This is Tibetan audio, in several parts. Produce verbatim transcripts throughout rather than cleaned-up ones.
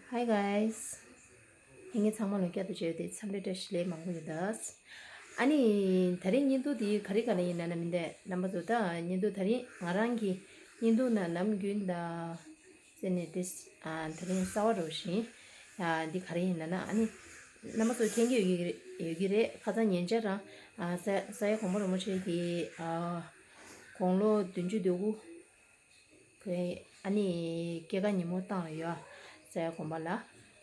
Hi guys. ལྷན་རྒྱས་ཚང་མ་ལ་བསྐྱར་དུ་མཇལ་ཏེ་འཚམས་འདྲི་བཀྲ་ཤིས་བདེ་ལེགས་མང་པོ་ཡོད་ད། ཨ་ནི་དེ་རིང་བརྙན་ཐུང་འདི་ག་རེ་ག་རེ་ཡིན་ན་ན་མིན་ཏེ་རྣམ་པ་ཚོ། ད་བརྙན་ཐུང་དེ་རིང་ང་རང་གི་བརྙན་ཐུང་ནང་ནམ་རྒྱུན་དང་ཟེར་ནས་དེ་ཨ་དེ་རིང་གསར་པ་འདྲ་བོ་ཞིག་ཨ་འདི་ག་རེ་ཡིན་ན་ན། ཨ་ནི་རྣམ་པ་ཚོ་མཁྱེན་གྱི་ཡོད་ཀྱི་རེད། ཡོད་ཀྱི་རེད། ཁ་སང་ཉེ་ཆར་རང་ཨ་ས་ས་ཡ་དགོན་པ་རིན་པོ་ཆེ་གི་ཨ་དགུང་ལོ་བདུན་ཅུ་དོན་དགུ་ཨ་ནི་སྐྱེས་སྐར་ཉིན་མོ་བཏང་ཡོད། ས་ཡ་དགོན་པ་ལ།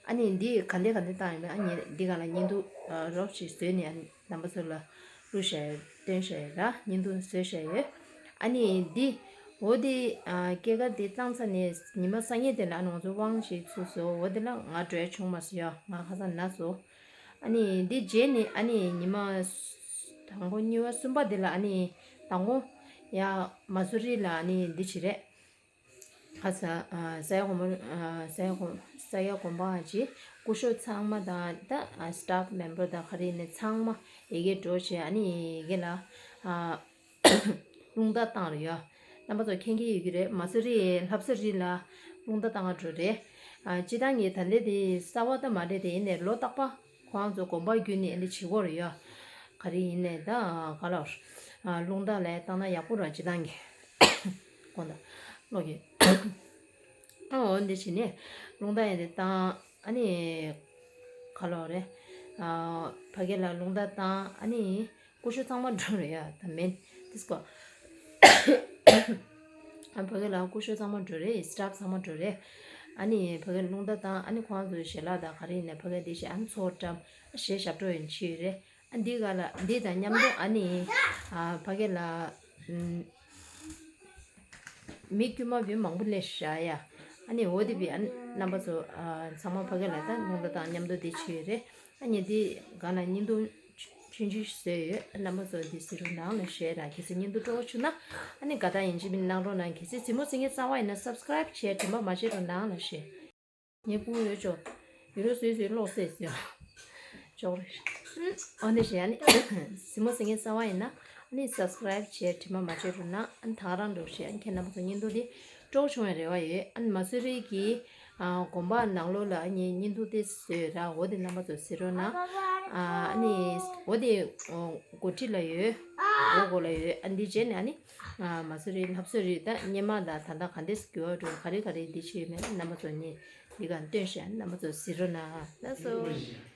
ཨ་ནི་འདི་ག་འདྲ་ག་འདྲ་བཏང་ཡོད་མེད། ཨ་ནི་འདི་སྒང་ལ་བརྙན་ཐུང་རོབ་ཅིག་བཟོས་ནས་ཨ་ནི་རྣམ་པ་ཚོ་ལ་བླུགས་བཞག་ཡོད། སྟོན་བཞག་ཡོད་ར། བརྙན་ཐུང་བཟོས་བཞག་ཡོད། ཨ་ནི་འདི་འོ་འདི་ཨ་སྐྱེས་སྐར་འདི་བཏང་ཚར་ནས་ཉི་མ་སང་ཉིན་དེ་ལ་ཨ་ནི་ང་ཚོ་དབང་ཞིག་ཚུགས་སོང་། འོ་དེ་ལ་ང་འགྲོ་ཡ་བྱུང་མ་སོང་ཡ། ང་ཁ་སང་ན་སོང་། ཨ་ནི་འདི་རྗེས་ནས་ཨ་ནི་ཉི་མ་དང་པོ་གཉིས་པ་གསུམ་པ་དེ་ལ་ཨ་ནི་དང་པོ་ཡ་མ་སུ་རི་ལ་ཨ་ནི་འདི་བྱེད་རེད། ཁ་སང་ཨ་ས་ཡ་དགོན་པ་ཨ་ས་ཡ་དགོན་ས་ཡ་དགོན་པ་ཅིག་སྐུ་ཞབས་ཚང་མ་དང་ད་ཨ་staff member དང་ག་རེ་ཡིན་ནའི་ཚང་མ་ཡ་གིར་འགྲོ་བྱས། ཨ་ནི་ཡ་གི་ལ་ཨ་རླུང་རྟ་བཏང་རེད་ཡ། རྣམ་པ་ཚོ་མཁྱེན་གྱི་ཡོད་ཀྱི་རེད། མ་སུ་རི་ལྷ་བཟོ་རི་ལ་རླུང་རྟ་བཏང་ག་འགྲོ་རེད། ཨ་སྤྱིར་བཏང་གི་ད་ལྟ་དེ་གསར་པ་ད་མ་རེད་དེ། ཡིན་ནའི་ལོ་རྟག་པ་ཁོང་ཚོ་དགོན་པ་བརྒྱུད་ནས་ཨ་ནི་བྱེད་ཀྱི་ཡོད་རེད་ཡ། ག་རེ་ཡིན་ནའི་ད་ག་ལ་ཨ་རླུང་རྟ་ལ་བཏང་ན་ཡག་པོ་རེད། སྤྱིར་བཏང་གི་དགོན་པ་ལོག་གི་ཨ་འོ་འདི་བྱས་ནས་རླུང་རྟ་ཡིན་དེ་བཏང་། ཨ་ནི་ག་ལ་རེད། ཨ་ཕ་གི་ལ་རླུང་རྟ་བཏང་། ཨ་ནི་སྐུ་ཞབས་ཚང་མ་འགྲོ་རེད་ཡ། ད་མེན་དིས་ཀོ། ཨ་ཕ་གི་ལ་སྐུ་ཞབས་ཚང་མ་འགྲོ་རེད། staff ཚང་མ་འགྲོ་རེད། ཨ་ནི་ཕ་གི་རླུང་རྟ་བཏང་། ཨ་ནི་ཁོང་ཚོའི་ཞལ་ལག་དང་ག་རེ་ཡིན་ནའི་ཕ་གི་འདི་བྱས། ཨ་ནི་ཚོགས་བཀྲམ། གཞས་ཞབས་བྲོ་ཡིན་བྱས་ཡོད་རེད། ཨ་འདི་ག་ལ་འདི་དང་མཉམ་དུ་ཨ་ནི་ཨ་ཕ་གི་ལ་ཨམ་མི་དཀྱུས་མ་བི་མང་པོ་སླེབས་བཞག་ཡ། ཨ་ནི་འོ་དེ་བི་ཨ་རྣམ་པ་ཚོ་ཨ་ཚང་མ་ཕ་གི་ལ་ད་རླུང་རྟ་དང་མཉམ་དུ་འདི་བྱས་ཡོད་རེད། ཨ་ནི་འདི་ག་ལ་བརྙན་ཐུང་ཆུང་ཆུང་བཟོས་ཡོད། རྣམ་པ་ཚོ་འདི་གཟིགས་རོགས་གནང་ལབ་ཞུ་ཡ་ར། གལ་སྲིད་བརྙན་ཐུང་སྤྲོ་པོ་བྱུང་ན་ཨ་ནི་དགའ་རྟགས་ཡིན་གཅིག་མིན་གནང་རོགས་གནང་། གལ་སྲིད་གཟིགས་མོ་གཟིགས་མཁན་གསར་པ་ཡིན་ན་subscribe བྱས་དྲན་པ་མ་བརྗེད་རོགས་གནང་ལབ་ཞུ། ངའི་སྤུ་གུ་ཡོད་ཅོག་ཡུ་རོ་སུས་སུས་ལོག་སེ་སུས་ཅོག་རེད། ཨོ་འདི་བྱས་ཨ་ནི་གཟིགས་མོ་གཟིགས་མཁན་གསར་པ་ཡིན་ན་ཨ་ནི་subscribe བྱས་དྲན་པ་མ་བརྗེད་རོགས་གནང་། ཨ་ནི་ད་ག་རང་འགྲོ་བྱས་ཨ་ནི་ཁྱེད་རྣམ་པ་ཚོ་བརྙན་ཐུང་འདི་སྤྲོ་པོ་བྱུང་བའི་རེ་བ་ཡོད། ཨ་ནི་མ་སུ་རི་གི་ཨ་དགོན་པ་ནང་ལོགས་ལ་ཨ་ནི་བརྙན་ཐུང་དེ་བཟོས་ར། འོ་དེ་རྣམ་པ་ཚོ་གཟིགས་རོགས་གནང་། ཨ་ནི་འོ་དེ་འགོ་ཁྲིད་ལ་ཡོད། འོ་འགོ་ལ་ཡོད། ཨ་ནི་འདི་བྱས་ནས་ཨ་ནི་ཨ་མ་སུ་རི་ལྷ་བཟོ་རི་ད་སྔོན་མ་དང་ད་ལྟ་ག་འདྲས་འགྱུར་བ་འགྲོ། ག་རེ་ག་རེ་འདི་བྱས་ཡོད་མེད་རྣམ་པ་ཚོ་ནི་འདི་ག་སྟོན་བྱས། རྣམ་པ་ཚོ་གཟིགས་རོགས་གནང་། ལགས་སོ།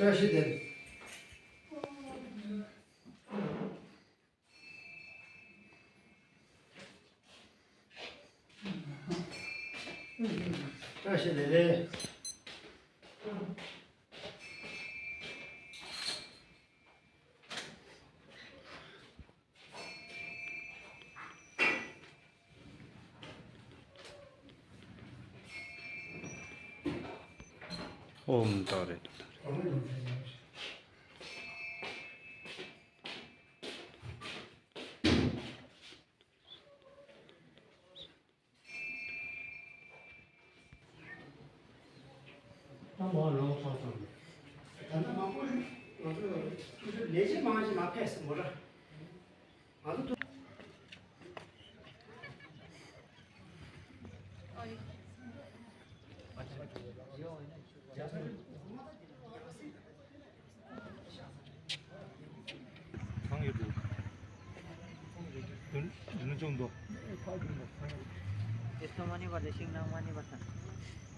བཀྲ་ཤིས་བདེ་ལེགས། བཀྲ་ཤིས་བདེ་ལེགས། ཨོམ་ཏཱ་རེ་ཏཱ། ད་མ་ལོག་ཚོགས་དང་། ད་ལྟ་མང་པོ་ང་ཚོ་ཐུགས་ཁུར་ལས་བྱེད་མང་ཞིག་མ་ཕེབས་སོང་བ་ར། ང་ཚོ་ཐུགས། གང་ཡོད་འདུག་དེ་ནི་ཅུང་འདུག་དེ་ཚོ་མ་ནི་བར་དེ་ཤིང་ནང་མ་ནི་བར་དང་།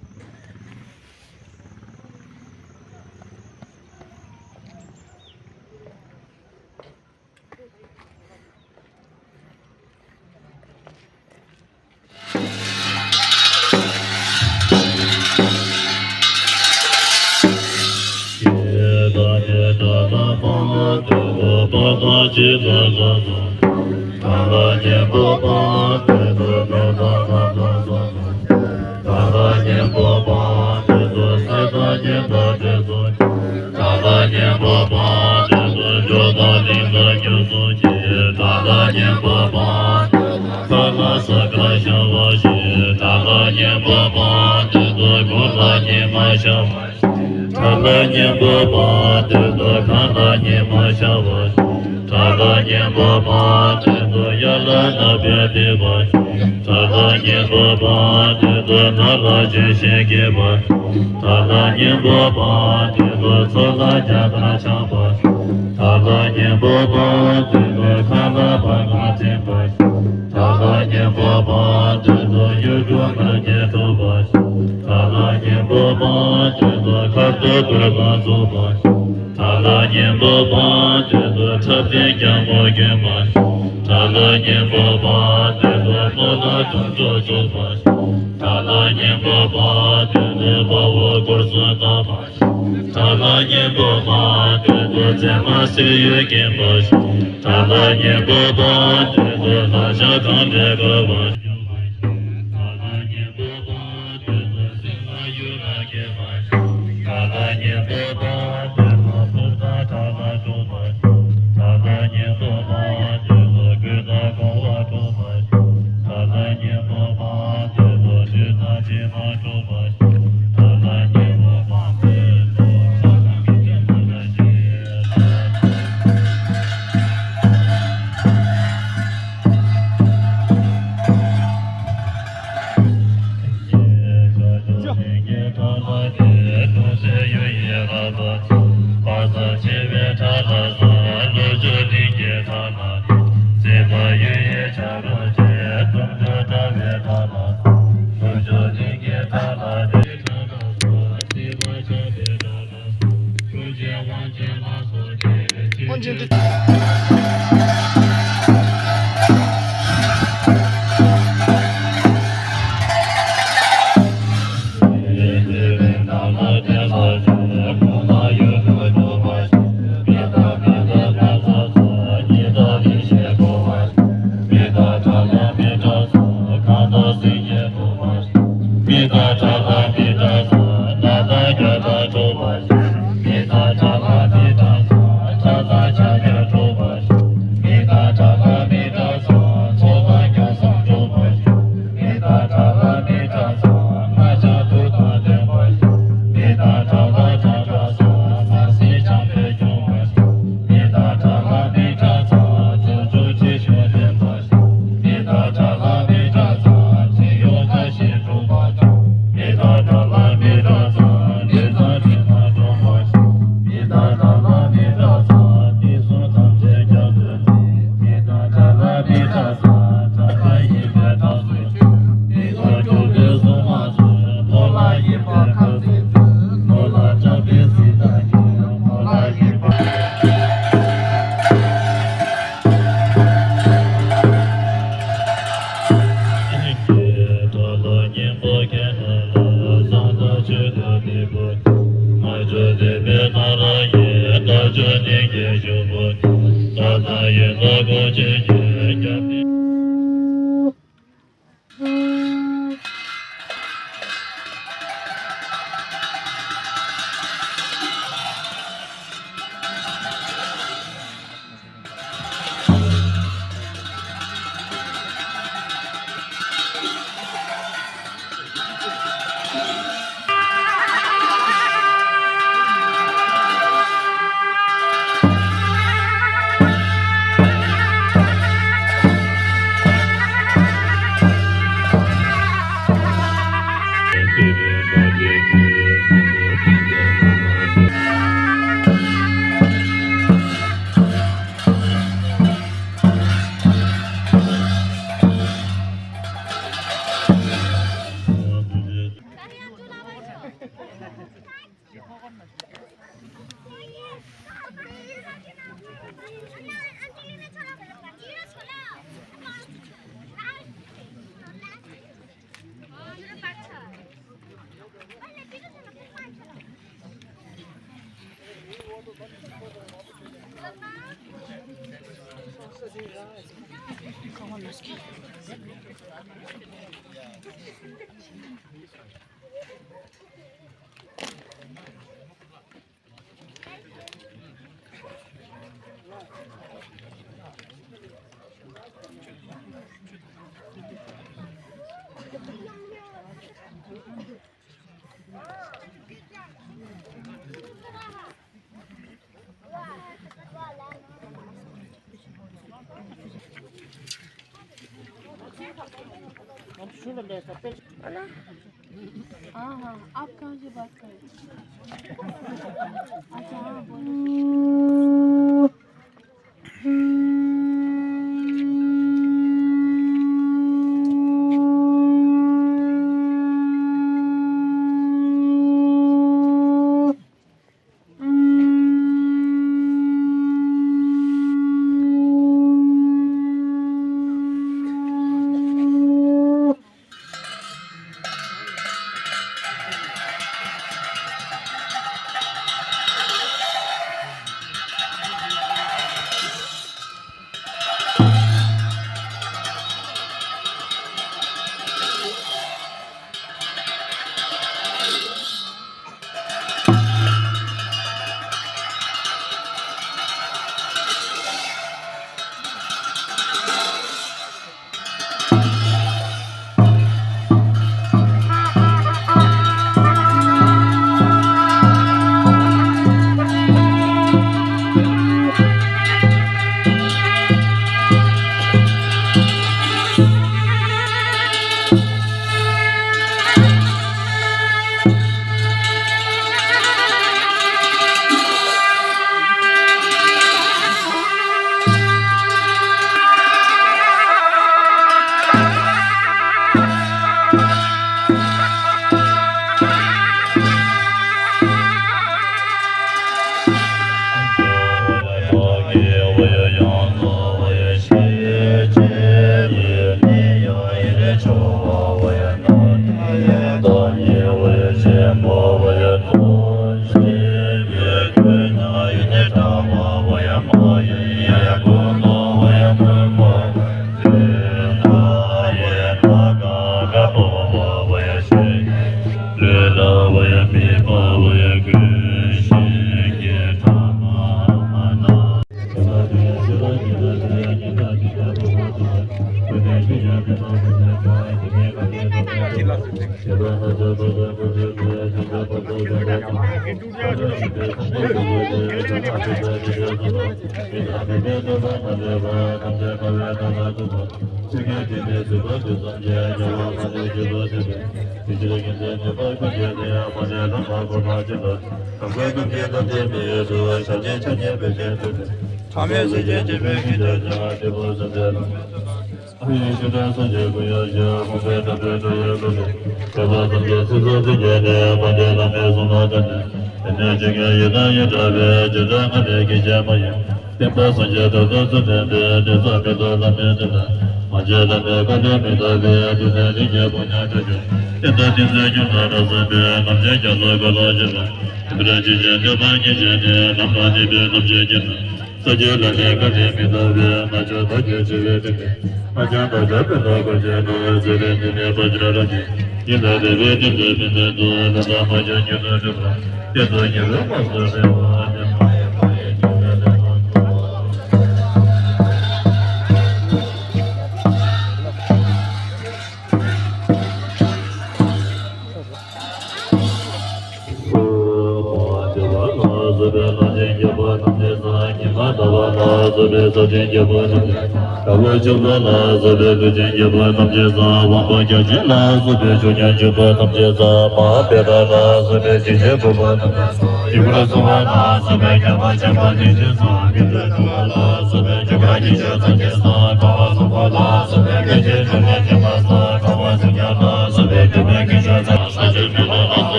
དཔལ་དུས་འཁོར་བར་དང་ཇི་ལྟར་ལ་སོགས། ཐ་ལ་གཉན་པོ་དཔལ་དུས་འཁོར་མེ་ཏོག་ལ་སོགས། ཐ་ལ་གཉན་པོ་དཔལ་དུས་འཁོར་གསེར་དང་སྙན་པ་དྲི་བསུང་གིས། ཐ་ལ་གཉན་པོ་དཔལ་དུས་འཁོར་འབྱོར་དང་གླིང་དང་རྒྱུ་གསུམ་གྱི། ཐ་ལ་གཉན་པོ་དཔལ་དུས་འཁོར་མཁའ་ལ་ས་ག་ཤར་བ་བཞིན། ཐ་ལ་གཉན་པོ་དཔལ་དུས་འཁོར་གུར་ལ་ཉི་མ་ཤར་བ། ཐ་ལ་གཉན་པོ་དཔལ་དུས་འཁོར་མཁའ་ལ་ཉི་མ་ཤར་བ། ཐ་ལ་གཉན་པོ་དཔལ་དུས་འཁོར་དབྱར་ལ་ནག་པོས་ཁེངས་པ། ཐ་ལ་གཉན་པོ་དཔལ་དུས་འཁོར་ནགས་ལ་ལྗོན་ཤིང་འཁྱིལ་བ། ཐ་ལ་གཉན་པོ་དཔལ་དུས་འཁོར་མཚོ་ལ་རྒྱ་གར་འཕྱར་བ། ཐ་ལ་གཉན་པོ་དཔལ་དུས་འཁོར་མཁའ་ལ་བྷ་ག་འཐེན་པ། ཐ་ལ་གཉན་པོ་དཔལ་དུས་འཁོར་གཡུ་འབྲུག་ངར་གྱིས་སྒྲོག་པ། ཐ་ལ་གཉན་པོ་དཔལ་དུས་འཁོར་མཁར་གཏོར་རྒོད་ལ་རྫོགས་པ། ཐ་ལ་གཉན་པོ་དཔལ་དུས་འཁོར་ཁྲབ་སྟེང་རྒྱལ་མོ་བརྒྱན་པ། ཐ་ལ་གཉན་པོ་དཔལ་དུས་འཁོར་ནོར་ལ་དུད་འགྲོ་བཅུག་པ། ཐ་ལ་གཉན་པོ་དཔལ་དུས་འཁོར་དཔའ་བོ་འཁོར་གསུམ་བཏང་བ། ཐ་ལ་གཉན་པོ་དཔལ་དུས་འཁོར་བཙན་མ་སེར་གཡུལ་འགེངས་པ། ཐ་ལ་གཉན་པོ་དཔལ་དུས་འཁོར་ལྷ་བྱ་གངས་ལས་བསྐོར་བ། ཐ་ལ་གཉན་པོ་དཔལ་དུས་འཁོར་སེང་ལ་གཡུ་རལ་འགེངས་པ། ཐ་ལ་གཉན་པོ་དཔལ་དུས་འཁོར་ཕུར་དང་ཁྲ་ལ་སྒྲོག་པ། ཐ་ལ་གཉན་པོ་དཔལ་དུས་འཁོར་རྒོད་དང་རྒོ་བ་སྒྲོག་པ། ཐ་ལ་གཉན་པོ་དཔལ་དུས་འཁོར་བདུད་དང་བྱད་མ་སྒྲོག་པ། ཐ་ལ་གཉན་པོ་དཔལ་དུས་འཁོར་ས་དང་མི་ཆེན་མ་ལ་ཇི། མི་དང་ཁྲག་ལྷ་མི་དགྲ་ཚོགས། ནགས་དང་རྒྱ་དང་འཁྲུག་པ་ཤོག་མི་དང་ཁྲག་ལྷ་མི་དགྲ་ཚོགས། ཁྲག་དང་ཕྱག་རྒྱ་འཁྲུག་པ་ཤོག་མི་དང་ཁྲག་ལྷ་མི་དགྲ་ཚོགས། ཚོགས་དང་རྒྱུ་གསུམ་འཁྲུག་པ་ཤོག་མི་དང་ཁྲག་ལྷ་མི་དགྲ་ཚོགས། ལྷ་ཆགས་དུག་དང་ལྡན་པ་ཤོག་མི་དང་ཁྲག་ལྷ་ཁྲག་དགྲ་ཚོགས། ས་སྲིན་ཆང་དེ་འཁྲུག་པ་ཤོག་མི་དང་ཁྲག་ལྷ་མི་དགྲ་ཚོགས། ཚོགས་མཆོག་ཁྲི་སྲོང་ལྡན་པ་ཤོག་མི་དང་ཁྲག་ལྷ་མི་དགྲ་ཚོགས། ཁྲི་གཡོག་ཁ་བཞི་འཁྲུག་པ་དང་། མི་དང་ཁྲག་ལྷ་མི་དགྲ་ཚོགས། འདྲེ་དང་འདྲེ་དང་འཁྲུག་པ་ཤོག་མི་དང་ཁྲག་ལྷ་མི་དགྲ་ཚོགས། འདི་གསུམ་ཐམས་ཅད་རྒྱ་མཚོའི་རྩེ། མི་དང་ཁྲག་ལྷ་མི་དགྲ་ཚོགས། ཁྲག་ལྷ་ཡིན་པས་ཁྲག་སོགས་ཆོད། མི་དང་སྐྱོབ་པའི་སྲུང་མ་ཚོས། ཕོ་ལྷ་ཡིན་པས་ཁ་ཟས་སྤྲོད། ཕོ་ལྷ་སྐྲག་པས་སྲིད་མཐའ་བསྐྱལ། ཕོ་ལྷ་ཡིན་པས། हाँ, हाँ, आप कहाँ से बात कर रहे हो? अच्छा, हाँ, बोलो।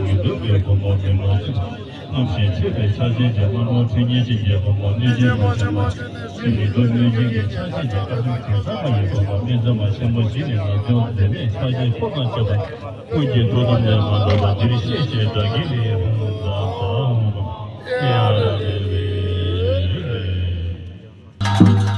མི་འདུག་པའི་སྒོ་མོ་མི་ལོ་ཅི། རྣམ་ཤེས་མཆེད་པའི་ཆ་ཤས་ཀྱི་དམར་མོ་མཐུན་ཉིད་ཅན་གྱི་སྒོ་མོ་གནོད་སྦྱིན་མ་ཆེན་མོ། ཆོས་མི་འདུག་གནོད་སྦྱིན་གྱི་ཆ་ཤས་ཀྱི་བཀའ་དྲིན་དྲི་ཟ་མ་ཡི་སྒོ་མོ་གནོད་འཚེ་མ་ཆེན་མོ་བཞི་ནས་ངེས་འབྱུང་འཛད་མེད་ཆ་ཤས་འཁོར་དང་བཅས་པ། ཀུན་གྱི་ཐུགས་དམ་ལས་མ་ལྡོག་པ་འདིར་གཤེགས་ཤིང་བདག་གིས་ལེགས་པར་བསྔགས་པ།